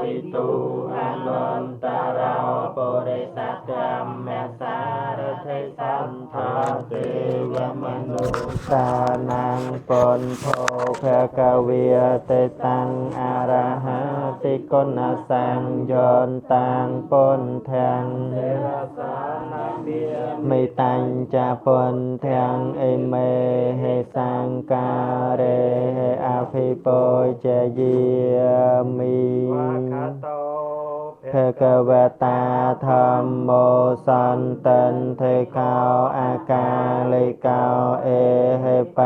វិទូអនុត្តរោពុរិសធម្មសារថិសន្តាទេវមនុស្សានំពុទ្ធោភគវេតិតាំងអរហតិគុណសង្យន្តាំងពុទ្ធាំមេតញ្ចពុទ្ធាំអិមេហេសង្ការេអភិពុជយាមិភគវតាធម្មោសន្តន្តិកោអាកាលិកោអេហេប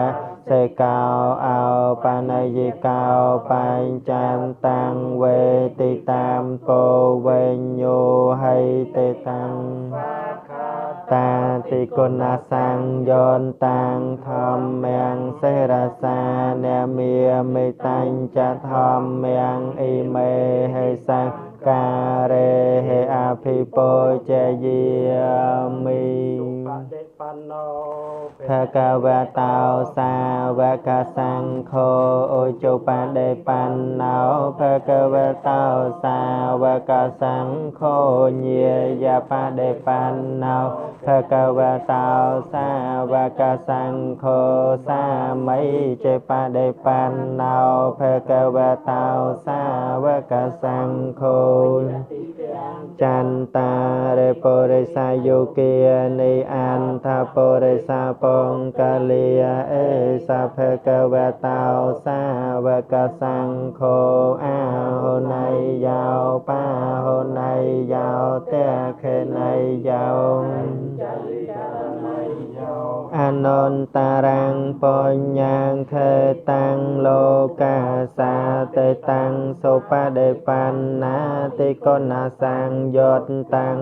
សេកោអោបនយិកោបញ្ចន្តាំងវេទិតាមពោវញ្ញោហៃតិតាំងតាតិគុណសង្យន្តាំងធម្មំសិរសានមេមេតញ្ចធម្មំអិមេហេសង្ការេហេអភិពុជយាមិភគវតោសាវកសង្ឃោឧជបដិបណ្ណោភគវតោសាវកសង្ឃោញាយបដិបណ្ណោភគវតោសាវកសង្ឃោសាមីចេបដិបណ្ណោភគវតោសាវកសង្ឃោចន្តារិពុរិសាយុគានិអន្តពុរិសាពង្កលាអេសាភគវតោសាវកសង្ឃោអាហុណៃយោបាហុណៃយោតេខេណៃយោអនុត្តរੰបញ្ញខេតាំងលោកាសាតិតាំងសុបដិបណ្ណាតិគុណសង្យតតាំង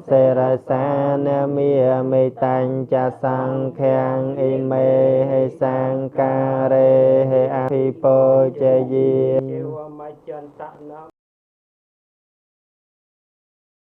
សេរសានមេមេតញ្ចសង្ឃាំងអិមេហេសង្ការេហេអភិពុជយា